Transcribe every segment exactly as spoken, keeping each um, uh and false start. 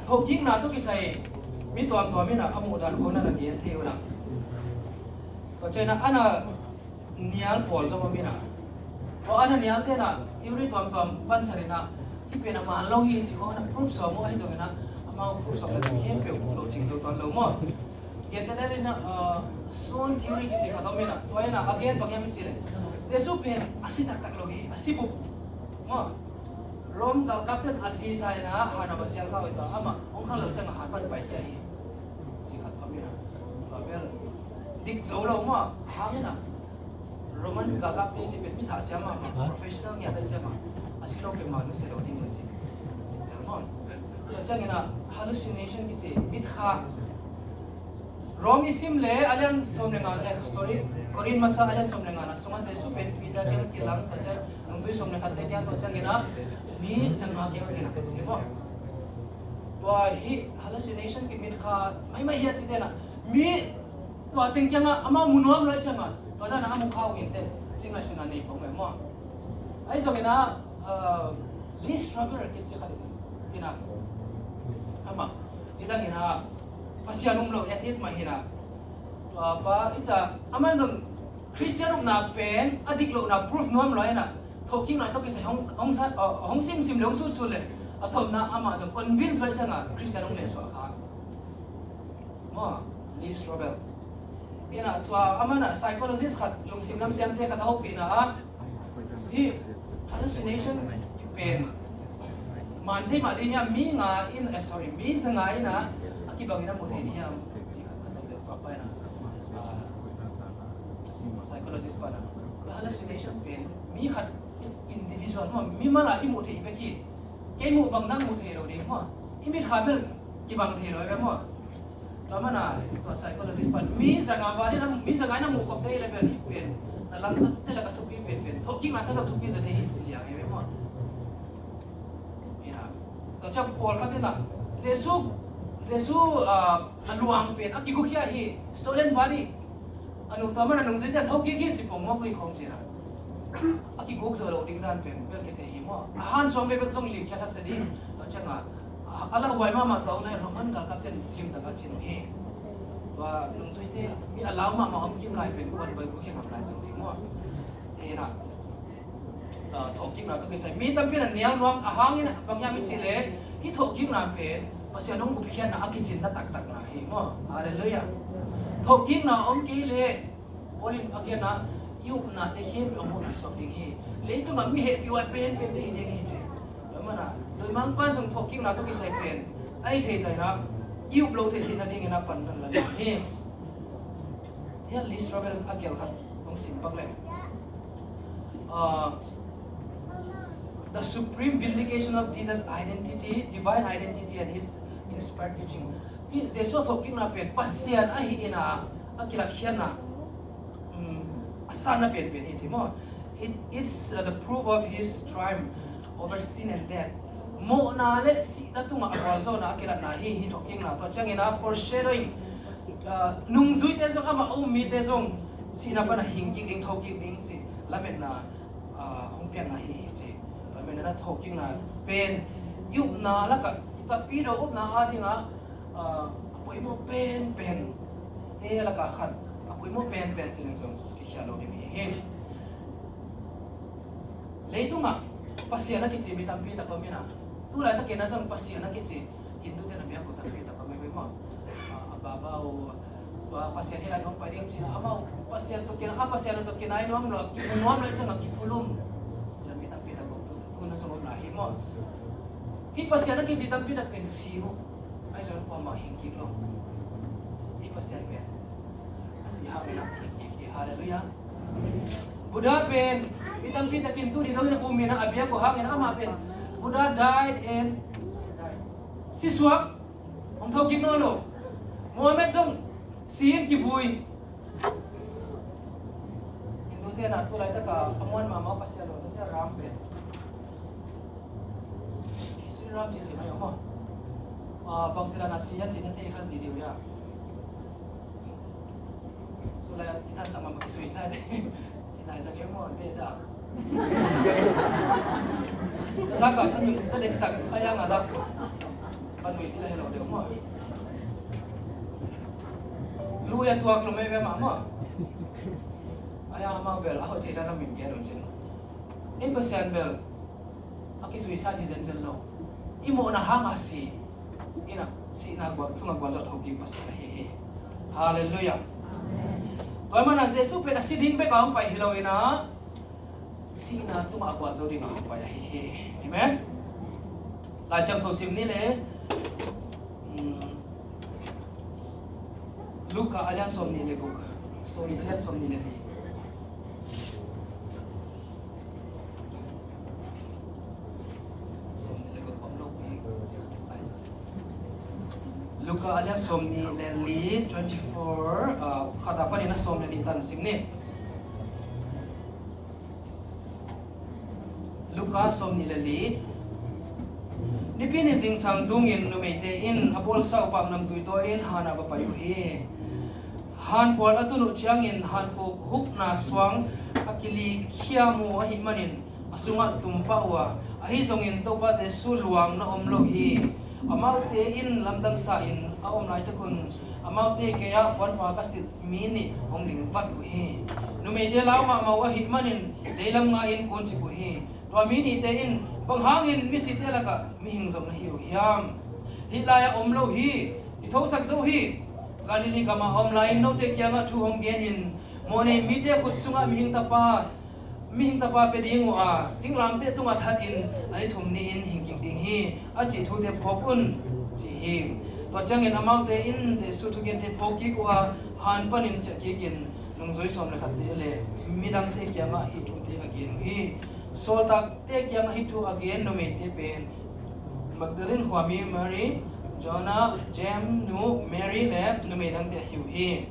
Thawhkikna tawh kisai mi tuamtuam in ah a muhdan khawng na na gen thei uh na. Tua ciangin ah a na nial pawl zong om in ah, aw, a na nialte in ah theory tuamtuam pansan in ah hih pen a man lo hi ci khawng a na proof sawm uh ahi zongin ah, amau proof sawm na khempeuh lo cing zo tuan lo maw. Gentehna in ah, uh, stone theory kici khat om in ah, tua in ah a gen bang hiam i cih leh Jesu pen a si taktak lo hi, a si bup maw. Rome galkapte in a sisa in ah, han a va sial kha uh hi ta, amah hong khang lo ciang a han pan paikhia hi ci khat om in ah, tua bel dik zo lo maw. Hang in ah Romans galkapte ci pen mi thah siam mahmah, professional ngiat a ciam a, a si lo pen mah nusia lo ding hi ci. Tel maw. Tua ciangin ah hallucination kici, mitkhak. Rome i sim leh a lian sawm le nga, eh, sorry, Korin masa a lian sawm le nga na sungah Jesu pen Peter kiang kilang, tua ciang nungzui sawm le khatte kiang, tua ciangin ah mi zanga kiang kilang ci maw. Tua hih hallucination ki, mitkhak maimai hi a cite na, mi tua teng kiangah amau mu nuam lo ciangah tua dan a mu kha uh hi inteh, cing lai suna nei pong ve maw. Ahi zongin ah, uh, Lee Strobel kici khat in ah, amah nidang in ah Pasian um lo, atheist mah hi in ah, tua pa i ca, amah zong Christian upna pen a dik lohna proof nuam lo in ah, thawhkikna tawh kisai hong, hong sa, uh, hong simsim le hong sutsut le, a thawhna amah zong convince lo ciangah Christian hong lehsuah kha. Maw, Lee Strobel. In ah tua amah in ah psychologist khat, lungsim lam siamte khat a hopihna ah, hih hallucination pen man thei mah ding hiam, mi nga in, eh, sorry, mi zanga in ah a kibangin a mu thei ding hiam? Ah, psychologist pa in ah hallucination pen mi khat, it's individual maw, mimal a i muh theih bek hi. Kei muh bang nang muh thei lo ding maw. I mitkhak bel kibang thei lo hi ve maw. Tua manin ah tua psychologist pan mi zanga val in a, mi zanga in a muh khop te hi leh bel hih pen na lam takte lak a thupi penpen, thawhkikna sa zong thupi zaw ding hi ci liang hi ve maw. Ina, tua ciang pawlkhat in ah Jesu, Jesu, ah, a luang pen a kigukhia hi, stolen body. A nu tua man a nungzuite thokik hi ci pongmawk uh hi khawng ci-in ah, a kiguk zo loh ding dan pen bel kithei hi maw. A hansuang bekbek zong likhia thaksia ding. Tua ciangah a, a lauhuai mahmah tawh nai Roman galkapte in limtak a cin uh hi. Tua nungzuite mi a lau mahmah om kim lai pen kuan bai gukhia ngam lai zo ding maw. Ina, ah, thawhkikna tawh kisai mi tampi in a nial nuam, a hang in bang hiam i cih leh hih thawhkikna pen Pasian hong gupkhiatna a kicinna taktakna hi maw. Halleluiah. Thawhkikna om kei leh Paul in a gen a, i upnate khempeuh a mawhna suak ding hi. Leitungah mi hehpihhuai penpente hi ding hi ci. Tua manin ah Dawi Mangpa in zong thawhkikna tawh kisai pen a i thei zah in ah i up lo theih theihna dingin a pandan la hi. Hiah Lee Strobel a kial khat hong sim pak leh, ah, the supreme vindication of Jesus' identity, divine identity and his inspired teaching. Hih Jesuh a thawhkikna pen Pasian ahihna a kilatkhiatna, um, a sanna penpen hi ci maw. It, it's, uh, the proof of his triumph over sin and death. Mawhna le sihna tungah a gualzawhna a kilatna hi, hih thawhkikna. Tua ciangin a foreshadowing, uh, nungzuite zong, amah a um mite zong sihna pan a hing kik ding, tho kik ding ci lametna, uh, hong piakna hi ci. Tua manin a thawhkikna pen i upna lakah, i tapidaw upna a dingah, uh, a poimawh penpen, e lakah khat a poimawh penpen ci leng zong kikhia lo ding hi hi. Leitungah Pasian a kici mi tampi tak om in a, tu laitakin a zong Pasian a kici Hindu te na biak uh tampi tak om hi maw. A, a baba uh, a, Pasian hi lai hong pai ding ci-in a, amau Pasian tawh kinai, a Pasian tawh kinai nuam lo, kimu nuam lo ciangah kiphulum mi tampi tak om, tu, tu na zong om lai hi maw. Hih Pasian a kici tampi tak pen si uh. Ahi zongin kuamah hing kik lo. Hih Pasian pen a si hangin a hing kik hi. Halleluiah. Buddha pen mi tampi takin tuni dongin a um in a, a biak uh hangin amah pen Buddha died and died. Si suak, hong tho kik nawn lo. Mohammed zong si in kivui. Hindute na tu laitaka a muan mahmah Pasian lo, tua Ram pen. Sri Ram ci ci mai om maw. Ah, bang ci dan a si a ci na thei khan ti ding uh hia. Tu lai i thansak mahmah kisui sa ding. I nai sa kei maw, te da. Sa ka kan sa dek tak a yang a la. Panui ti la hi lo deuh maw? Lui a tuak lo mei ve mah maw? Ai a, amau bel a hoih thei dan a min gen un cin. Ei Pasian bel a kisuisa hi zenzen lo. I mawhna hanga si. Ina, sihna gual, tunga gualzawh thokik Pasian ahi hi. Halleluiah. Tua ahih manin Jesu pen a si ding bek a hong pai hi lo ina, sihna tungah a gualzo ding a hong pai ahi hi. Amen. Lai Siangtho sim ni le, um, Luka a lian sawm nih le guk. Sorry, a lian sawm nih le li. Sawm nih le guk om lo pi. Luka a lian sawm nih le li, twenty four, ah, khat a panin a sawm le nih tan sim ni. Luka sawm nih le li. Nipi ni zingsang dungin numeite in a bawlsa upa namtui tawi in han ah va pai uh hi. Han phual a tun uh ciangin han khuk hukna suang a kilikhia mu ahih manin a sungah tum pah uh a, ahi zongin Topa Jesu luang na om lo hi. Amaute in lamdang sa in a om laitak un amaute gei-ah puanpa ka silh mi nih hong ding vat uh hi. Numeite lau mahmah uh ahih manin leilam nga-in kuncip uh hi. Tua mi nihte in, "Bang hangin misite lakah mihing zong na hi uh hiam? Hih lai-ah om lo hi, i thosak zo hi. Galilee gamah a om lai-in note kiangah thu hong genin, mawhnei mite khut sungah mihing tapa, mihing tapa pia ding uh a, singlamteh tungah thatin a ni thum ni-in hing kik ding hi, a cih thute phawk un," ci hi. Tua ciangin amaute in Jesu thugente phawk kik uh a, han panin ciah kikin nungzui sawm le khatte le midangte kiangah hih thute a gen uh hi. Sawltakte kiangah hih thu a gen numeite pen Magdalene khuami Mary, Joanna, James nu Mary le numei dangte ahi uh hi.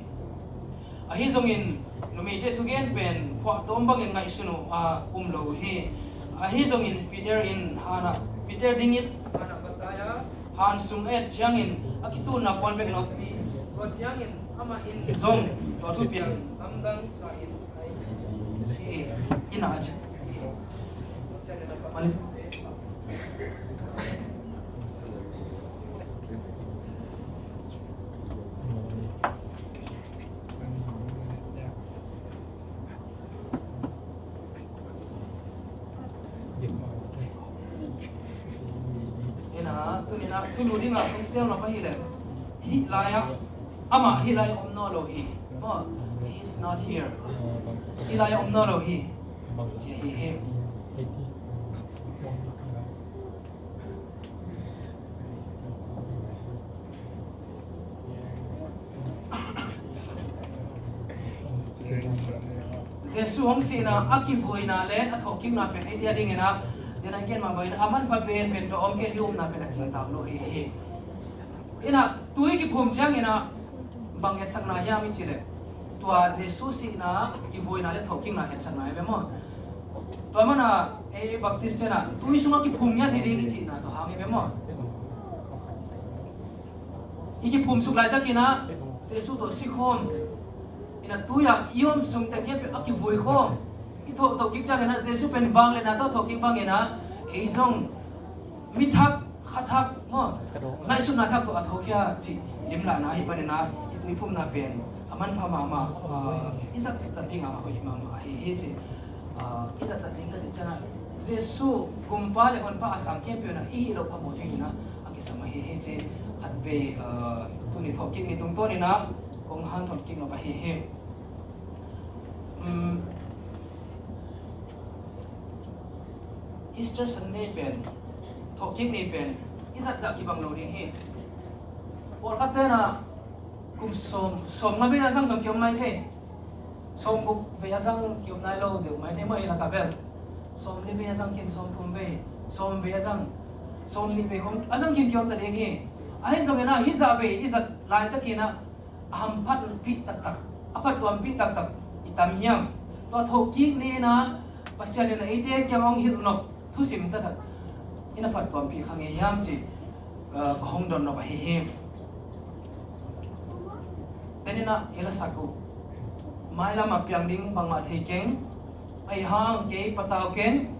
Ahi zongin numeite thugen pen khuahtawm bangin ngaihsun uh a um lo uh hi. Ahi zongin Peter in hanah, Peter dingin hanah va tai a, han sung a et ciangin a kitunna puan bek lopi, tua ciangin amah in zong tua thupiang lamdang sa in, "Ina a ci." Ina, tuni-in ah thulu dingah kong tel nop ahih leh, hih lai-ah amah hih lai-ah om nawn lo hi. Maw, he is not here. Hih lai-ah om nawn lo hi. Ci hi hi. Jesu hong sihna, a kivuina le a thawhkikna pen ei tia dingin ah, den a gen mah bangin a manpha pen pen tua om kei, i upna pen a cingtak lo hi hi. Ina, tui kiphum ciangin ah bang etsakna hiam i cih leh, tua Jesu sihna, kivuina le thawhkikna etsakna hi ve maw. Tua mana ei Baptist te in ah tui sungah kiphum ngiat hi ding i cihna tua hang hi ve maw. I kiphum suk laitakin ah Jesu tawh si khawm. Ina, tui-ah i om sung teng khempeuh a kivui khawm. I thawh, thawhkik ciangin ah Jesu pen vangliatna tawh thawhkik bangin ah ei zong mi thak, kha thak maw, ngaihsutna thak tawh a thawhkik a cih limlahna ahih manin ah i tuiphumna pen a manpha mahmah, ah, i zatzat dingah a hoih mahmah ahi hi ci. Ah, i zatzat ding ka cih ciangin ah Jesu gumpa le honpa a sang khempeuh in ah i hih loh phamawh dingin ah a kisam ahi hi ci. Khatvei, ah, tuni thawhkik ni tungtawnin ah kong hanthawn kik nop ahi hi. Um, Easter Sunday pen, thawhkik ni pen i zatzat kibang lo ding hi. Pawlkhat ten ah kum sawm, sawm nga vei a zang zong kiom mai thei. Sawm guk vei a zang kiom nai lo deuh mai thei maw, i lakah bel. Sawm li vei a zang khin, sawm thum vei, sawm vei a zang, sawm nih vei khawng a zang khin kiom ta ding hi. Ahi zongin ah hih zah vei i zat laitakin ah a hamphatpih taktak, a phattuampih taktak i tam hiam? Tua thawhkik ni-in ah Pasian in ah eite kiang hong hilh nop thusim taktak in a phattuampih kha ngei hiam cih, eh, ka hong dot nop ahi hi. Ten in ah i lasak uh, mailam a piang ding bangmah thei keng, ahih hang kei patau keng,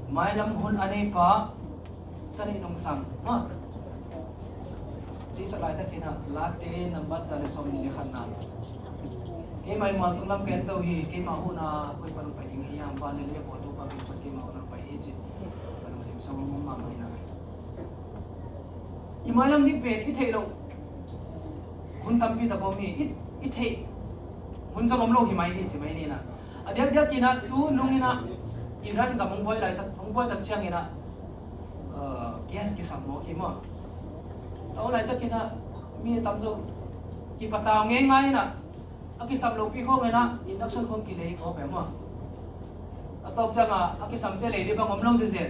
mailam hun a neipa ka neih nungsang maw. Cisat laitak khin ah, Late nambat za le sawmnih le khatna. Keimah i mualtung lam ka en to hi, keimah hun a koi pan hong pai ding hi hiam, van le lei a bawl Topa kiang pan keimah hun hong pai hi ci. Ka lungsim sung hong um mahmah hi na. I mailam ding pen i theih loh hun tampi tak om hi, i, i theih hun zong om lo hi mai hi ci mai ni na. A diakdiak in ah tu nung in ah Iran gam hong buai laitak, hong buai tak ciangin ah, uh, gas kisam mawk hi maw. Tua laitak in ah mi tamzaw kipatau ngeingai in ah, a kisam lopi khawng in ah induction khawng kilei khawng pia maw. A tawp ciang ah a kisamte lei ding bang om lo ziazia.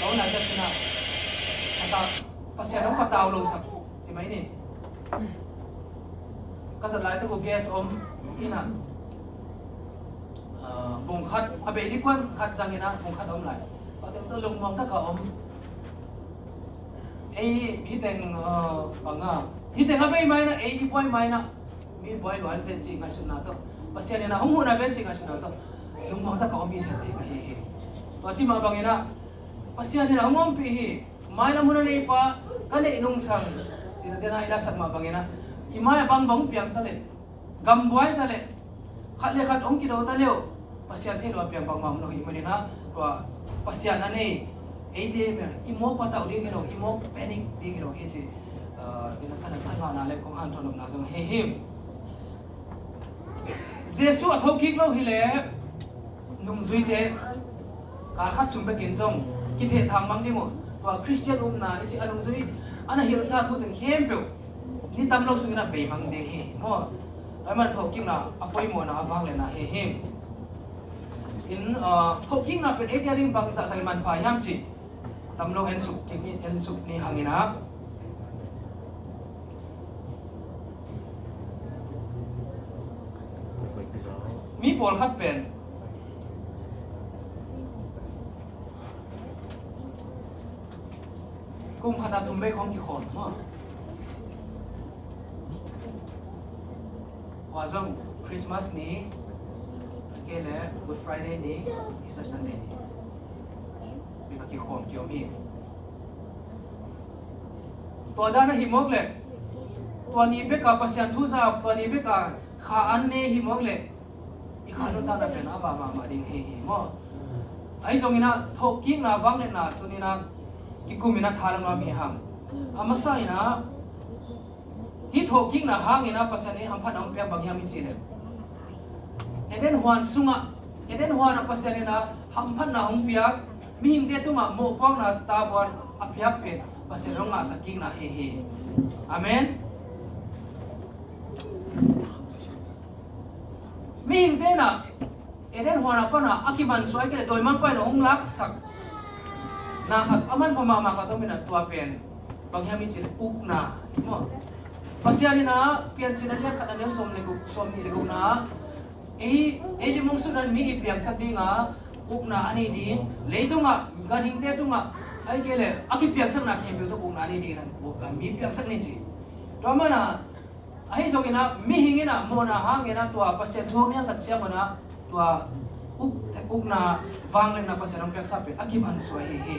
Tua laitak in ah patau, Pasian hong patau lo sak ci mai ni. Ka zat laitak uh gas om in ah, ah, bung khat, a bei ding kuan khat zang in ah bung khat a om lai. Tua teng tawh lungmuang tak a om. Ei, hih teng, ah, bang a, hih teng a bei mai na, ei i buai mai na, mi buai luan teh cih ngaihsutna tawh, Pasian in ah hong huhna ven cih ngaihsutna tawh lungmuang tak a om hi thei thei ka hi hi. Tua ci mah bangin ah Pasian in ah hong ompih hi. Mailam hun a neipa ka neih nungsang cih na te na i lasak mah bangin ah, i mai a bangbang piang ta leh, gambuai ta leh, khat le khat hong kido ta leh uh, Pasian theih lo a piang bangmah om lo hi manin ah, tua Pasian a nei eite i mawk patauh ding hi lo, i mawk panic ding hi lo hi ci, ah, i na ka na thaihna le kong hanthawn nopna zong hi hi. Jesuh a thokik lo hi leh nungzuite kal khat sung bekin zong kithehthang mang ding uh. Tua Khristian upna i cih a nungzui a na hilhsa thu teng khempeuh ni tam lo sungin a beimang ding hi maw. Tua ahih man thokikna a poimawhna a vangliatna hi hi. In, ah, thokikna pen eite a ding bangzah tak in manpha hiam cih tam lo en suk kik ni, en suk ni hangin ah. Mi pawlkhat pen kum khat a thum vei khawng kikhawm maw. Tua zong Christmas ni, a kei le Good Friday ni, Easter Sunday ni, mi ka kikhawm kiom hi. Tua dan a hi mawk leh, tua ni bek a Pasian thu za, tua ni bek a kha an ne hi mawk leh, i kha nuntakna pen a va mahmah ding hi hi maw. Ahi zongin ah thokikna vangliatna tuni in ah kikum in ah thalam lam hi hang. A masa in ah hih thokikna hangin ah Pasian in hamphatna hong piak bang hiam i cih leh, Eden huan sungah, Eden huan ah Pasian in ah hamphatna hong piak, mihingte tungah mohpuakna tavuan a piak pen Pasian hong ngahsak kikna hi hi. Amen. Mihingte in ah Eden huan a pan a a kimansuah kei leh dawimangpa in hong laksak na khat a manpha mahmah khat om in ah, tua pen bang hiam i cih leh ukna hi maw. Pasian in ah Piancilna lian khat a neu sawm le guk, sawmnih le gukna ah ei, ei lim hong sutna in mi i piangsak ding a ukna a nei ding, leitungah ganhingte tungah ahih kei leh a kipiangsakna khempeuh tawh ukna a nei ding in ah mi piangsak ni ci. Tua man ah Ahi zongin ah, mihing in ah, mawhna hangin ah, tua Pasian thu hong nial tak ciangun ah, tua uk, ukna vangliatna Pasian hong piaksa pen a kimansuah hi hi.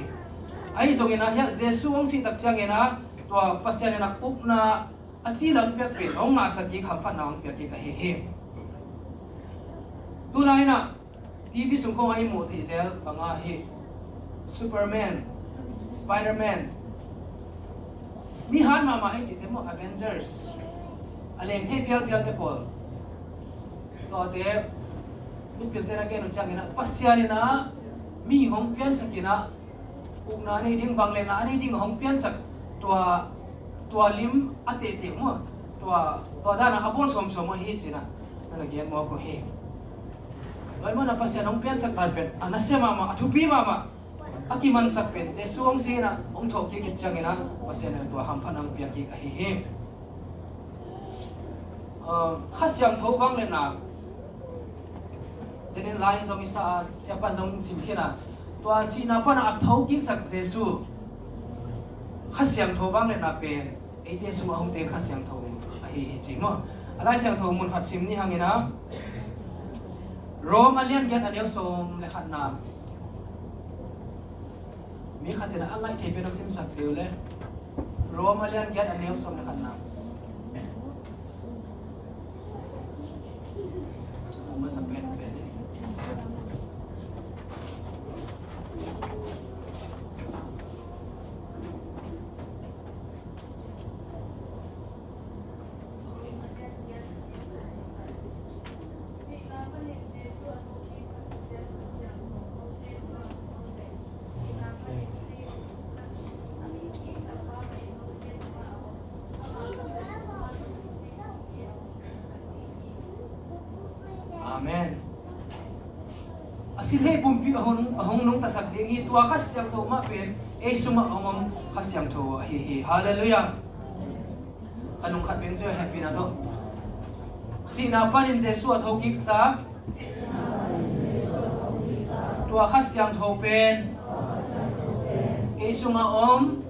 Ahi zongin ah, hiah Jesu hong sih tak ciangin ah, tua Pasian in ah ukna a cilam piak pen hong ngahsak kik, hamphatna hong piak kik ahi hi. Tulai in ah, T V sung khawng ah i muh theih zel bang a hi Superman, Spiderman, mi hat mahmah i cihte maw, Avengers, a leng thei phialphialte pawl, tuate mipilte na gen uh ciangin ah, Pasian in ah mihing hong piansak in ah, ukna a nei ding, vangliatna a nei ding a hong piansak, tua, tua lim a tehteh maw, tua, tua dan a a bawl sawmsawm uh hi ci-in ah na na gen mawk uh hi. Tua ahih manin ah Pasian hong piansak dan pen a nasia mahmah, a thupi mahmah, a kimansak pen Jesu hong si in ah, hong thawhkik khit ciangin ah Pasian in tua hamphatna hong piak kik ahi hi. Aa, Kha Siangtho vangliatna, Daniel line zong i sa a, siapa in zong sim khin a, tua sihna pan a thokiksak Jesu, Kha Siangtho vangliatna pen eite sungah hong teng Kha Siangtho ahi hi ci maw. A Lai Siangtho mun khat sim ni hang in ah, Rom a lian giat a neu sawm le khatna. Mi khat in a ngaih thei pen hong simsak deuh le. Rom a lian giat a neu sawm le khatna. A masa pen pen. Amen. A si thei pumpi a hong, a hong nungtasak ding hi. Tua Kha Siangtho mah pen ei sungah hong om Kha Siangtho ahi hi. Halleluiah. Ka nung khat pen zia hehpihna tawh. Sihna panin Jesu a thokiksa tua Kha Siangtho pen kei sungah om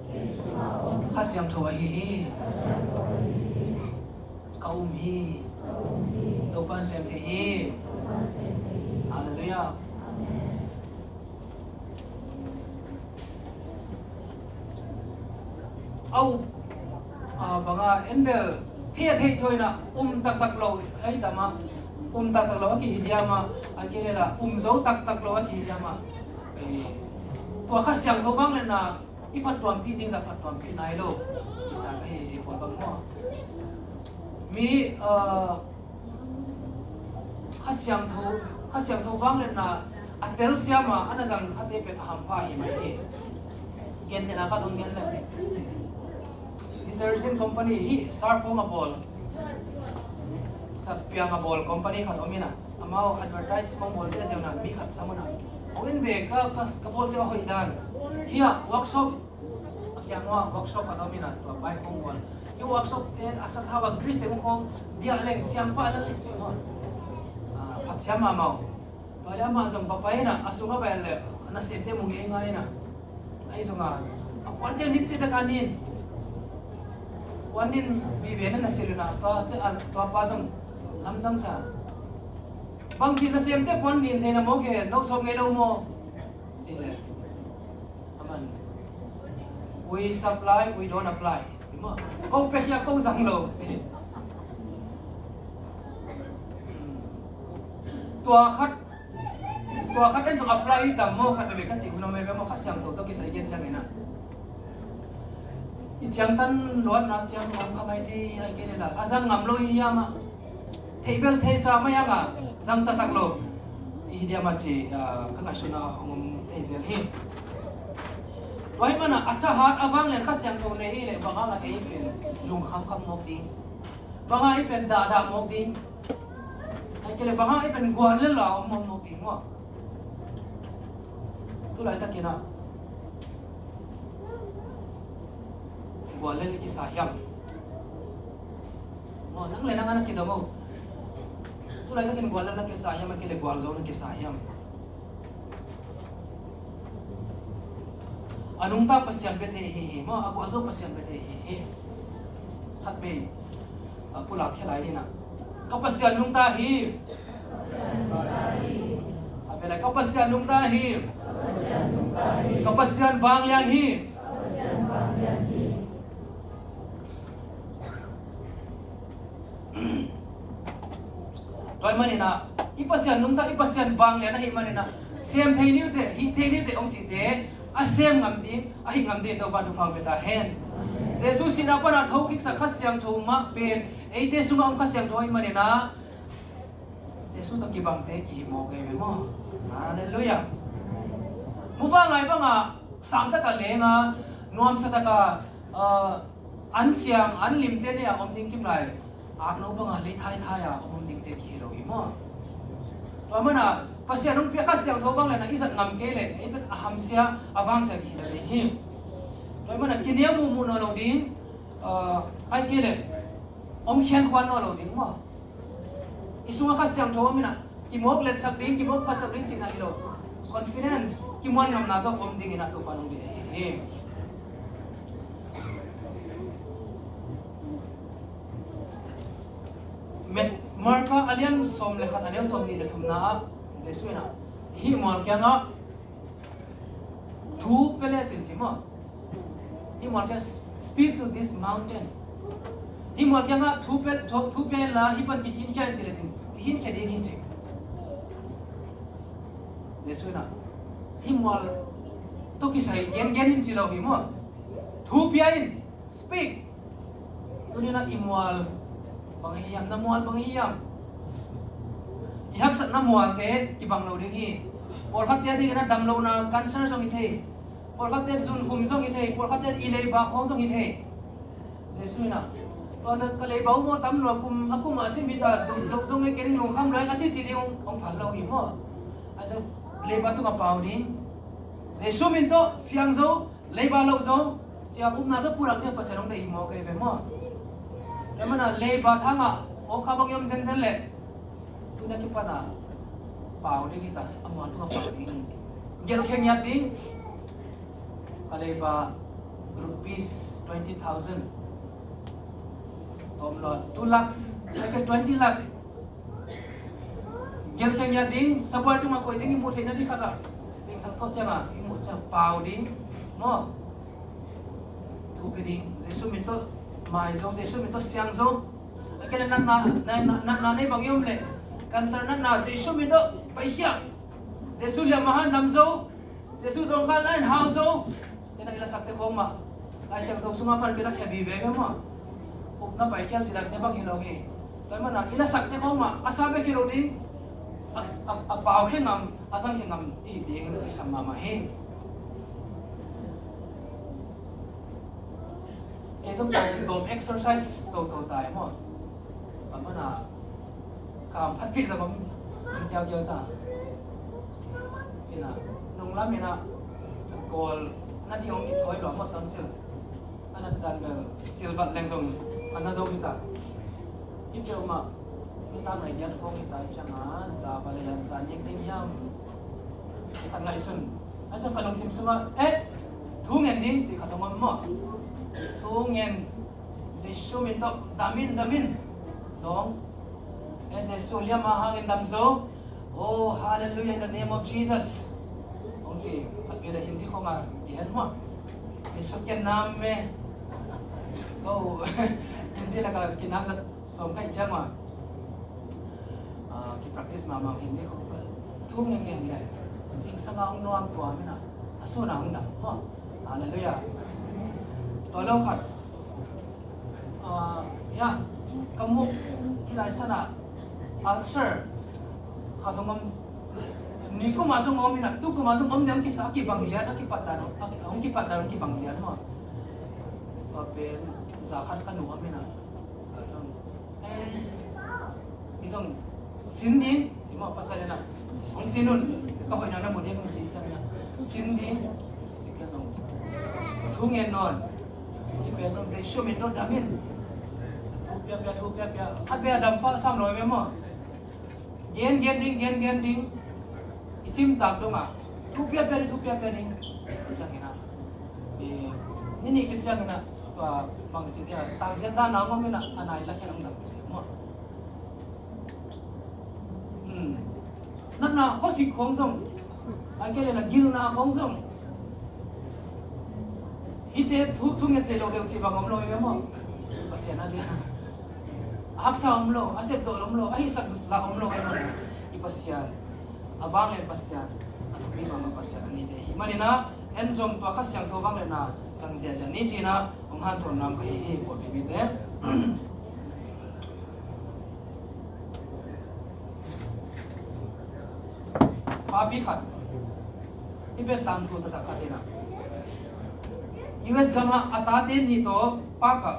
Kha Siangtho ahi hi. Ka um hi. Topa'n sem thei hi. Halleluiah. A up, a, banga en bel thei a theih thawi na um taktak lo, ei tama um taktak lo a kihi diama, a kei lela um zo taktak lo a kihi diama. Tua Kha Siangtho vang le na i phattuampih ding zah phattuampih nai lo. Isa ka hi hi pawl bang maw? Mi, a, Kha Siangtho, Kha Siangtho vang le na a telsiam a, a na zang khate pen a hampha hi mai hi. Gentehna ka dong gen le. Detergent company hi, surf hong a bawl, sap piang a bawl company khat om ina. Amau advertise kong bawl ziahziah na mi khat sam una. Hong in ve ka, ka, ka bawlte a hoih dan. Hia, workshop a kiang ua workshop a om ina tua bike hong bawl. Hia workshop te a sathau a grease te hong khawng diah leng siam pah leng leng siam ua. A, phat siam mahmah uh. Tua le amah zong va pai ina a sung a pai le a nasemte mu ngeingai ina. Ahi zong a, a puante nin cih tak a nin. Puan nin vive na na silh ina tua, tua pa zong lamdang sa. Bangci nasemte puan nin theihna maw ke, no sawm ngei lo maw? Cih le. Aman, "We supply, we don't apply." Ci maw? Ko pia hia ko zang lo. Tua khat, tua khat en zong apply tam maw, khat veve ka cih hun om veve maw, Kha Siangtho tawh kisai gen ciang ina. I ciangtan luatna ciang lam kha mai thei, ai kei le la. A zang ngam lo i hiam ah. Thei bel theisa mai ang a, zang taktak lo i hi diam a ci, a, ka ngaihsutna hong om thei zel hi. Tua hi mana a thahat a vanglian Kha Siangtho nei i le bang hang a ei pen lungkham kham mawk ding, bang hang ei pen dahdah mawk ding, ai kei le bang hang ei pen gual lel la om mawk ding maw? Tulaitakin ah gual lel i kisa hiam? Maw, nang le nang a na kidong o. Tulaitakin gual lel na kisa hiam, a kei le gualzo na kisa hiam? A nungta Pasian bia thei hi hi maw, a gualzo Pasian bia thei hi hi. Khat vei, a, pulak khia lai ding a. Ka Pasian nungta hi. A bia lai, ka Pasian nungta hi. Ka Pasian vanglian hi. Tua ahih manin ah, i Pasian nungta, i Pasian vanglian ahih manin ah, sem thei ni uh teh, hih thei ni uh teh hong cihte a sem ngam ding, a hih ngam ding Topa thupha hong pia ta hen. Jesu sihna pan a thokiksa Kha Siangtho mah pen eite sungah om Kha Siangtho ahih manin ah, Jesu tawh kibangte kihi mawk ei ve maw? Halleluiah. Muvanlai bangah sang taka leng a, nuamsa taka, uh, an siang, an limte nei a om ding kim lai, akno bangah lei thaithai a om dingte kihi lo hi maw? Tua mana Pasian hong pia Kha Siangtho vanglian a i zat ngam kei leh ei pen a hamsia, a vangsia kihi lo ding hi. Tua mana kiniam muhmuh nawn lo ding, uh, ai kei leh om khian khuan nawn lo ding maw? I sungah Kha Siangtho om in ah, kimawk letsak ding, kimawk phatsak ding cihna hi lo. Confidence, kimuan ngamna tawh om ding in ah Topa nong deih ahi hi. Mat-, Marka a lian sawm le khat, a neu sawm nih le thumna ah Jesu in ah, hih mual kiangah Thu pia lecin ci maw? Hih mual kiang, "Speak to this mountain." Hih mual kiangah thu pia, thu, thu pia inla hih pan kikhinkhia in ci lecin kikhinkhia ding hi ci. Jesuh in ah hih mual tawh kisai gengen in ci lo hi maw? Thu pia in. Speak. Tuni-in ah i mual bang hi hiam, na mual bang hi hiam? I haksatna mualte kibang lo ding hi. Pawlkhatte a dingin ah damlohna cancer zong hi thei. Pawlkhatte zunkhum zong hi thei. Pawlkhatte i leiba khawng zong hi thei. Jesuh in ah, "Tua na ka leiba uh maw tam lua, kum a kum a sim hi ta, dum lo zong le kei ding lungkham lo ing," a cici ding hong phal lo hi maw? Ahi zong leiba tungah pau ding. Jesuh min tawh siang zo, leiba loh zo, ci-a upna tawh pulak ding a Pasian hong deih hi maw, kei ve maw? Tua manin ah leiba thangah awkha bang i om zenzen leh tuni a kipan ah pau ding hi ta, a mual tungah pau ding. Gelh khe ngiat ding. Ka leiba rupees twenty thousand. Tawm lua, two lakhs, like a twenty lakhs. Gelh khe ngiat ding, sabuai tungah koih ding, i muh theihna ding khat ah. Zingsang thawh ciangah i muh ciang pau ding maw? Thu pia ding. Jesuh min tawh mai zo, Jesuh min tawh siang zo. A kei le natna, natna, natna nei bang i om leh, cancer natna Jesuh min tawh paikhia. Jesuh liamma hang dam zo. Jesuh zawngkhal na in hau zo. Tena i lasakte khawng mah Lai Siangtho sungah pan kilakhia vive ve maw? Upna paikhial cilatte bang hi lo hi. Tua ahih manin ah i lasakte khawng mah a sa bek hi lo ding, a, a, a pau khe ngam, a zang khe ngam i hi ding i sam mahmah hi. Kei zong tua kigawm exercise toto ta hi maw? Tua manin ah Kam phatpih zong om, om kiaukiau ta. Ina, nunglam ina, kawl na ding om kithawi lua maw, tonsil. A na dan bel, cilvat leng zong, a na zo hi ta. Hi peuhmah, nitak nai diat khawng hi ta, hi ciangin, za va lei an za nek ding hiam? Hi ta ngaihsun. A zong ka lungsim sungah, eh, thu ngen ding, ci khat hong om maw. Thu ngen, Jesu min tawh, dam in, dam in. Dawng. Eh, Jesu liamma hangin dam zo. Oh, hallelujah, in the name of Jesus. Hong ci, a bia le Hindi khong a, i hen maw. Jesu ken naam mein. Oh, Hindi lak a kinam zat sawm ka hih ciang maw. Ah, kipractice mahmah Hindi khong. Thu ngen ngen le. Zingsang a hong nuam tua min a. A sun a hong dam maw. Hallelujah. Tua lo khat. Ah, ya, ka muk i lai sana ulcer khat hong om, nikum a zong om ina, tukum a zong om ding, hong kisa a kibang lian, a kipatdan, a ki-, hong kipatdan, hong kibang lian maw. Tua pen za khat ka nu om ina, ka zong, eh, i zong sin ding, i mawh pasal ina, hong sin un, ka hoihna na mu ding, hong sin ciang ina, sin ding, ci ka zong. Thu ngen nawn. I pen zong Jesu min tawh dam in. Thu piapia, thu piapia. Khat pia dam pah sam lo ve maw. Gen, gen ding, gen, gen ding. I cimtak dongah. Thu piapia ding, thu piapia ding. Ciang ina. I, ni nih khit ciang ina. Bang ci dia. Tangsiat dan na ngom ina. A nai la khen ang dam. Maw. Hmm. Natna khuasik khawng zong, a kei le na gilna khawng zong. Hihte thu, thu nget thei lo deuh cih bang om lo hi ve maw? Pasian a dia. A haksa om lo, a sepzawh om lo, a hihsak lah om lo hi maw? I Pasian, a vanglian Pasian, a thupi mahmah Pasian a neite hi manin ah, en zong tua Kha Siangtho vangliatna zang ziahziah ni ci-in ah hong hanthawn nuam ka hi hi, pawlpi mite. Papi khat, hih pen tangthu taktak khat hi na. U S gamah a tate nih tawh park ah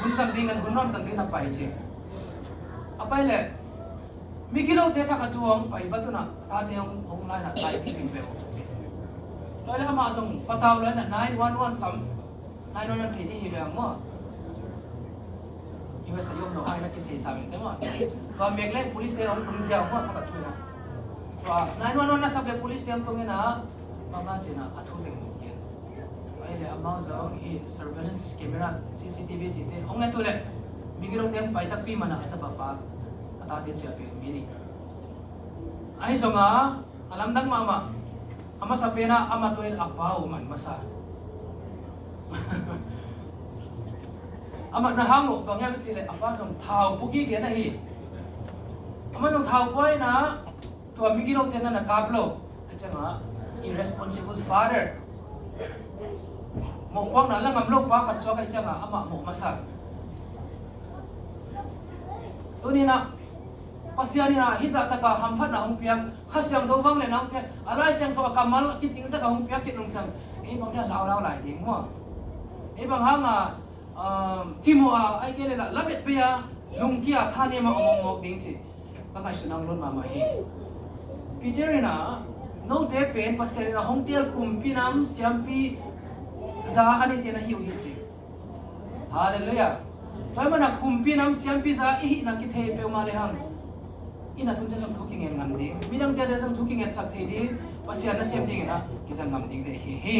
hun zang dingin, hun nuam zang dingin a pai ci. A pai leh migilote thak a tu hong pai vat un ah, a tate hong, hong lai in ah, tai pi ding ve uh ci. Tua leh amah zong patau lai in ah nine one one sam. Nai nawn an thei ding hi ve ang maw. U S a i om lo hai na kithei sa vente maw. Tua mek leng police te hong tung ziau maw, pakhat thu in ah. Tua nai nawn nawn na sap leh police te hong tung in ah, bang a cih na a thu teng hong gen. Ai leh amau zong hi surveillance camera, C C T V cihte hong nget uh leh migilote hong pai takpi man ah a tapa pa, a tate ciah pen mi nih. Ahi zongin a lamdang mahmah. A masa pen ah amah tua in a pa uh man masa. Amah na hang uh bang hiam i cih leh a pa zong thau pua kik gen ahi. Amah zong thau pua in ah tua migilote na na kap lo. Ahi ciangah irresponsible father, mawhpuakna la ngam lo pa khat suak ahi ciangah amah mawh masa. Tuni in ah Pasian in ah hih zah taka hamphatna hong piak, Kha Siangtho vangliatna hong piak, a Lai Siangtho a kammal kicing taka hong piak khit lungsang, ei bang dia laulau lai ding maw? Ei bang hanga um, cimawh a, ahih kei leh la, lamet pei a, lungkia thanem a om mawk ding cih ka ngaihsutna hong lut mahmah hi. Peter in ah note pen Pasian in ah hong teel kumpi nam siampi za a neite na hi uh hi ci. Halleluiah. Tua ahih manin ah kumpi nam siampi za i hihna kithei peuhmah lehang i na thum ciang zong thu kingen ngam ding, midangte ading zong thu kingetsak thei ding, Pasian nasem dingin ah kizang ngam dingte hi hi.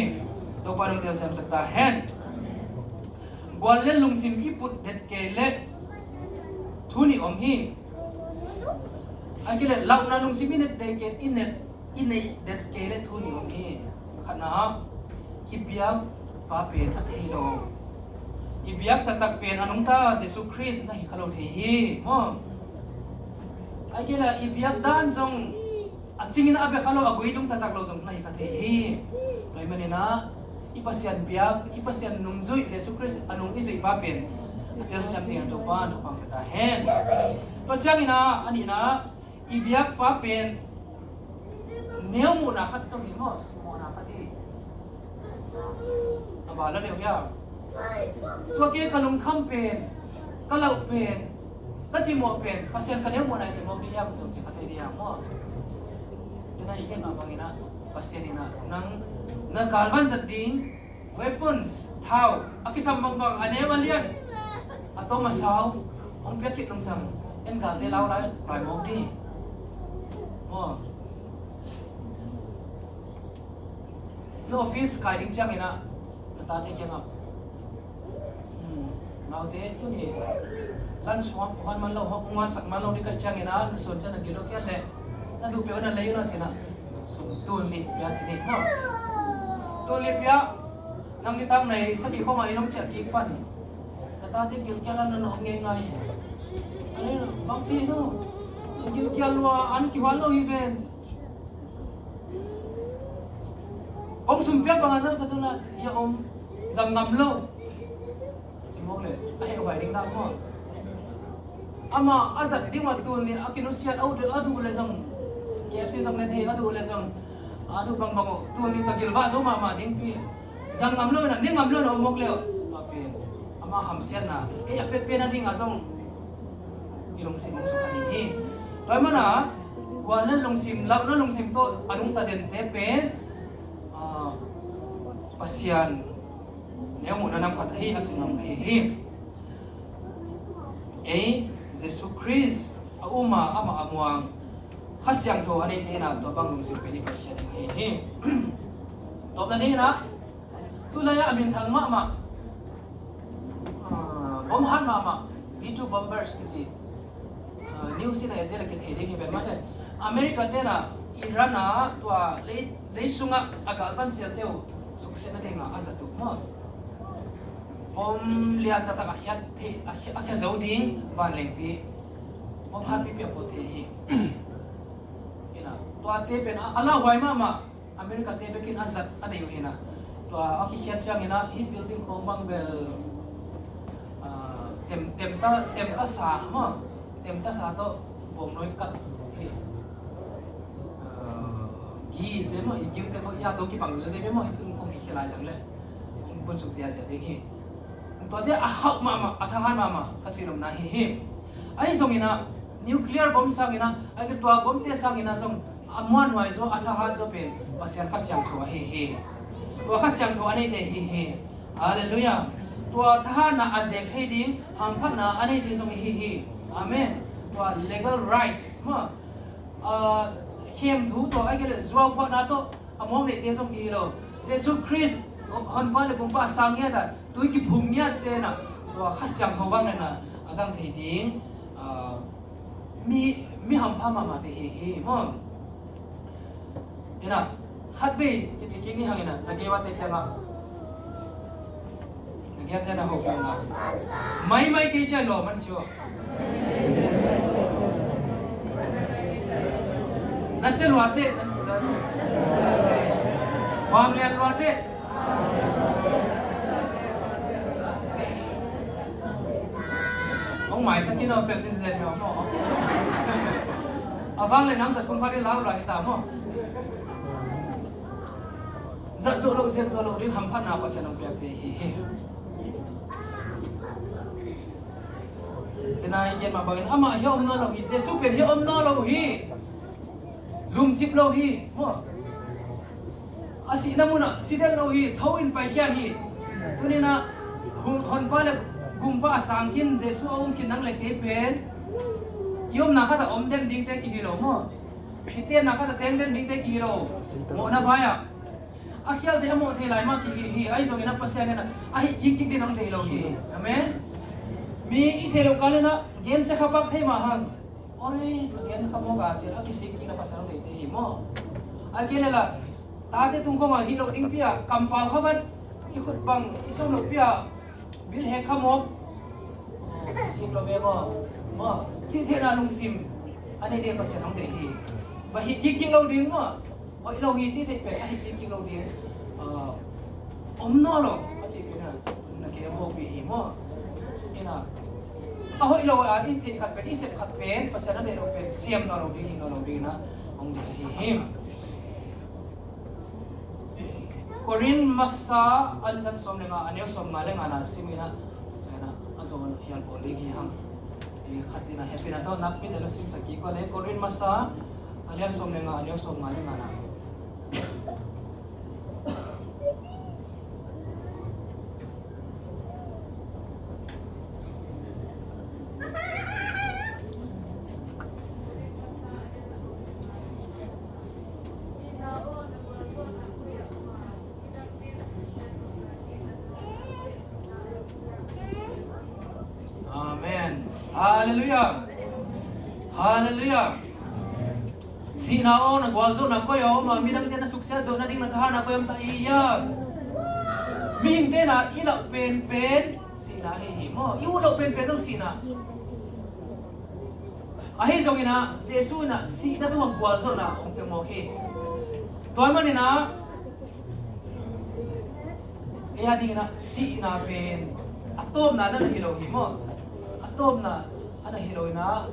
Topa in hong telsiamsak ta hen. Guallel lungsim i put det kei leh thu nih om hi. Ahih kei leh lauhna lungsim i neih det kei, i neih, i neih det kei leh thu nih om hi. Khatna, i biakpa pen a thei lo, i biak taktak pen a nungta Jesu Khrist na hi kha lo thei hi maw? Ahih kei leh i biak dan zong a cingin a bia kha lo, a guidung taktak lo zong na hi kha thei hi. Tua ahih manin ah i Pasian biak, i Pasian nungzuih, Jesu Khrist a nung i zuihpa pen a telsiam dingin Topa in thupha hong pia ta hen. Tua ciangin ah a nihna, i biakpa pen neu muhna khat zong hi maw, simmawhna khat hi. A bang la deuh hiam? Tua kei ka lungkham pen, ka lauh pen, ka cimawh pen Pasian ka neu muhna hi mawk ding hiam zong ci kha thei ding hiam maw? Tua na i gen mah bangin ah Pasian in ah nang na galvan zat ding weapons, thau a kisam bangbang, a neu a lian, a tom a sau hong piak khit lungsang, en galte lau lai, lai mawk ding maw? Na office kai ding ciangin ah na tate kiangah, hmm, naute tuni lunch hong huan man lo, hong huansak man lo ding ka ciangin ah na suan ciang na gilo kian leh na duh peuh na lei uh na ci-in ah sum tul nih pia ci ni maw? Tul nih pia, nang ni tang nei sagih khawng ah i nong ciah kik pan. Na tate gilkial a na nawh ngeingai. Ani bang ci no, gilkial lua an kihuan lo hi ven. Kong sum piak bang a na sa tu na ia om, zang ngam lo. Ci mawk leh a heh huai ding dan maw? Amah a zat ding uh a tul nih a kinusiat a uh a duh leh zong, K F C zong ne thei, a duh leh zong a duh bangbang uh tul nih ka gilvah zo mahmah ding pi. Zang ngam lo in a, ne ngam lo in a om mawk leh uh a pen amah hamsiatna, ei a pet pen a dingah zong i lungsim hong sukha ding hi. Tua ahih manin ah guallel lungsim, lauhna lungsim tawh a nungta dente pen, ah, Pasian neu muhna nam khat ahi a ci ngam ahi hi. Ei Jesu Khrist a um a, amah a muang, Kha Siangtho a neite in ah tua bang lungsim pen i paikhia ding ahi hi. Tawpna dingin ah tulai a minthang mahmah, ah, bom hat mahmah, B two bombers kici, ah, news in ah en zel a kithei ding hi ven mate. America te in ah Iran ah tua lei, lei sungah a galvan sialte uh suksetna dingah a zat uh maw? Bom lian taktak a khiat thei, a khiat, a khiat zo ding vanlengpi bom hat pipi a pawt thei hi. Ina, tuate pen a, a lauhuai mahmah. America te bekin a zat a nei uh hi na. Tua a kikhiat ciangin ah hih building khawng bang bel, ah, tem, tem ta, tem ta sa maw? Tem ta sa tawh bawm noi kat hi. Ah, gi te maw, i giu te maw, ya tawh kibang lel te maw, hih tun khawng kikhia lai zang leh hong punsuk ziazia ding hi. Tuate a hauh mahmah, a thahat mahmah ka cih nopna hi hi. Ahi zongin ah nuclear bom sangin ah, ahi tua bomte sangin ah zong a muanhuai zaw, a thahat zaw pen Pasian Kha Siangtho ahi hi. Tua Kha Siangtho a neite hi hi. Halleluiah. Tua thahatna a zek thei ding hamphatna a neite zong hi hi. Amen. Tua legal rights maw, ah, khemthu tawh, ahi kei leh zuauphuahna tawh a mawk neite zong hi lo. Jesu Khrist Honpa le Pumpa a sang ngiat a, tui kiphum ngiat te na, tua Kha Siangtho bang na na a zang thei ding, ah, mi, mi hampha mahmah te hi hi maw? Ina, Khat vei kici kik ni hang in ah, na gei vate kiangah, na gei vate na hopih in ah, maimai kei ciang lawm an ci aw. Na sia luate, na huam lian luate. Hong maisak khin aw, pek cin zen maw. A vang le nang zat kum khat in lau lai ta maw. Zat zawh loh, zat zawh loh ding hamphatna Pasian hong piakte hi hi. Tena i gen mah bangin amah hi a om nawn lo hi. Jesu pen hi a om nawn lo hi. Lumcip lo hi maw. A sihna munah si den lo hi. Tho in paikhia hi. Tuninah Honpa le Gumpa a sang khin, Jesu a um khin nang le kei pen i omna khatah om den dingte kihi lo maw. I tenna khatah teng den dingte kihi lo. Mawhna vai-ah a khialte a mawh thei lai mah kihi hi. Ahi zongin a Pasian in a hih kikkik ding hong thei lo hi. Amen. Mi i theih loh kal in a gensia kha pak thei mah hang. Ore, ka gen kha mawk a, ci a kisik kik na Pasian hong deite hi maw. A kei le la tate tung khawngah hih loh ding pi-a kampau kha vat, i khut bang i sawm loh pi-a bil hek kha mawk. Sik lo ve maw. Maw, cih theihna lungsim a neih ding Pasian hong deih hi. Bang hih kikkik lo ding maw. Hoih lo hi cih theih pen a hih kikkik lo ding. Ah, om nawn lo a cih pen a na kem hopih hi maw. Ina a hoih lo a i theih khat pen, i sep khat pen, Pasian a deih lo pen siam nawn lo ding, hi nawn lo ding na hong deih hi hi. Korin masa a lian sawm le nga, a neu sawm nga le nga na sim ina, a zawn hial pawl ding hi hang. I khat ina hepina tawh nakpi le lo simsak kik uh le, Korin masa a lian sawm le nga, a neu sawm nga le nga na. Amen. Halleluiah. Halleluiah. Sihna aw, na gualzawhna koi a om a, midangte na suksiat zawh nading na thahatna koi a om ta hiam? Mihingte na i lauh penpen sihna hi hi maw. I ut loh penpen zong sihna. Ahi zongin ah Jesu in ah sihna tungah gualzawhna hong pia mawk hi. Tua ahih manin ah ei a dingin ah sihna pen a tawpna na hi lo hi maw. A tawpna a na hi lo in ah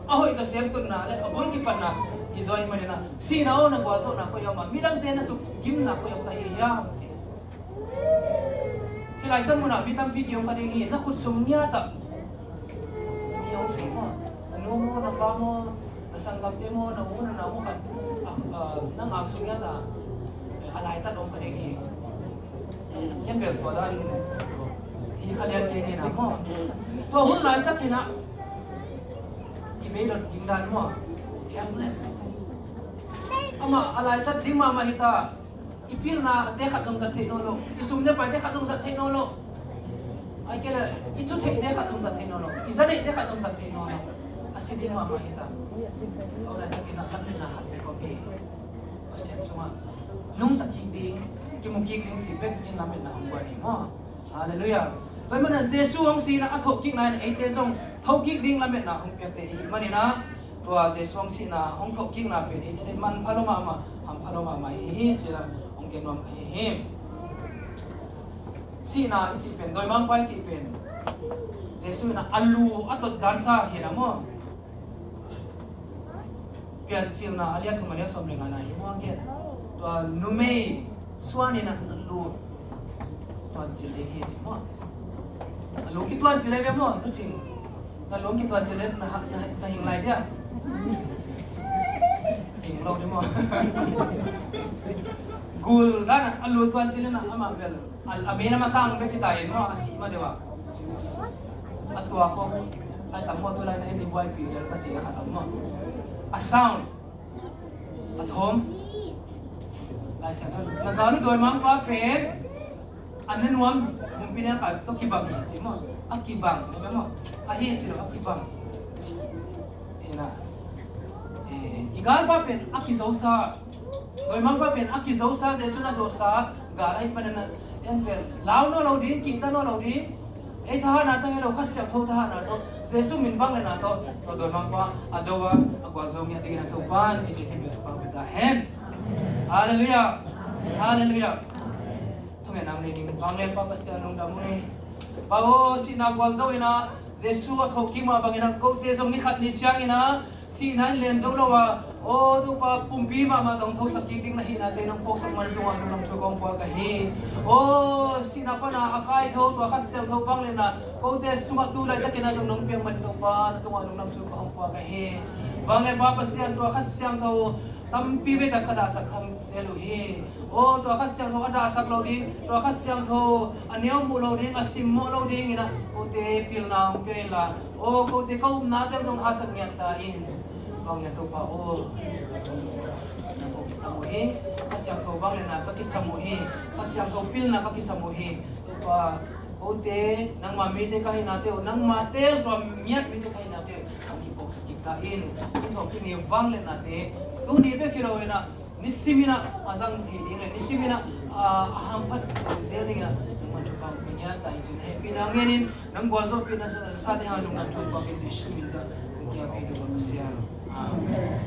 a hoih zaw semtunna le a bul kipatna hi zaw ahih manin ah sihna aw, na gualzawhna koi a om a, midangte na sukgimna koi a om ta hi hiam ci. Hih lai sang munah mi tampi ki-om kha ding hi. Na khut sung ngiatah mi hong sei maw? Na nu maw, na pa maw, na sanggamte maw, na u na nau maw khat, a, a, na ngak sung ngiatah a laitat om kha ding hi. Ken bel tua dan hi kha lian kei ni na maw. Tua hun laitak hinah i beidot ding dan maw? Helpless. Amah a laitat ding mahmah hita. I pilnate khat zong zat theih nawn lo. I sum le paite khat zong zat theih nawn lo. Ai kei le i thu theihte khat zong zat theih nawn lo. I za neihte khat zong zat theih nawn lo. A si ding mahmah hita. Aw laitakin ah lametna khat bek om hi. Pasian sungah nungta kik ding, kimu kik ding cih bek in lametna hong guan hi maw. Halleluiah. Tua ahih manin Jesu hong sihna a thawhkikna in eite zong thokik ding lametna hong piakte i hih manin ah tua Jesu hong sihna hong thawhkikna pen eite in manpha lo mahmah, hampha lo mahmah i hi hi ci-in ah hong gen nuam ka hi hi. Sihna i cih pen, dawimangpa i cih pen Jesu in ah a lu a tot zansa hi na maw. Piancilna a lian thum a neu sawm le ngana hi maw a gen. Tua numei suan in a lu tuancil ding hi ci maw. A lu kituancil le ve maw, nu cing. Na lu kituancil le na, na, na hing lai dia. Hing lo di maw. Gul dan a lu tuancil le na ama bel. A, a mena matang bek hi ta in maw, a sih ma deuh a. A tua khawng a tam maw, tu lai na en i buai pi lel ka ci a kha tam maw. A sound. A thawm. Lai Siangtho. Na gau na dawimangpa pen a na nuam, bumpi nel ka tawh kibang hi ci maw. A kibang, na bia maw. A hi ci lo, a kibang. Ina. Eh, i galpa pen a kizosa. Dawimangpa pen a kizosa, Jesu na zosa gal ahi panin a, en pen lau nawn lo ding, kihta nawn lo ding. Ei thahatna tawh hi lo, Kha Siangtho thahatna tawh, Jesu min vangliatna tawh, tua dawimangpa a do a, a gualzo ngiat dingin a Topa'n eite khempeuh thupha hong pia ta hen. Halleluiah. Halleluiah. Thungetna nei ding. Vanglianpa Pasian, lungdam ung ei. Pa aw, sihna gualzo in a, Jesu a thawhkik mah bangin a, kote zong ni khat ni ciangin a sihna in len zo lo a, aw Topa, pumpi mahmah tawh hong thosak kik ding na hihnate nong phawksak man tungah lungdam thu kong pua ka hi. Aw, sihna pana a kaitho tua Kha Siangtho vangliatna kote sungah tu laitakin a zong nong piak man Topa, na tungah lungdam thu kong pua ka hi. Vanglianpa Pasian, tua Kha Siangtho tampi vei tak ka dahsak kha zel uh hi. Aw, tua Kha Siangtho a dahsak lo ding, tua Kha Siangtho a neu muh lo ding, a simmawh lo dingin a, kote pilna hong pia inla, aw, kote ka upnate zong hatsak ngiat ta in. Vanglian Topa aw, na ko kisam uh hi. Kha Siangtho vangliatna ka kisam uh hi. Kha Siangtho pilna ka kisam uh hi. Topa, kote nangma mite ka hihnate uh, nangma teel tua ngiat mite ka hihnate uh, hong kiphawksak kik ta in. Hih thawhkik ni vangliatnate tuni bek hi lo in a, nisimin a zang thei ding le nisimin a, a hamphat zel dingin a nangman thupha hong pia ngiat ta in ci-in hehpihna ngenin, nang gualzawhpihna sate hang lungdam thu kong pia in, Jesu min tawh hong kiap hi, Topa Pasian. Amen.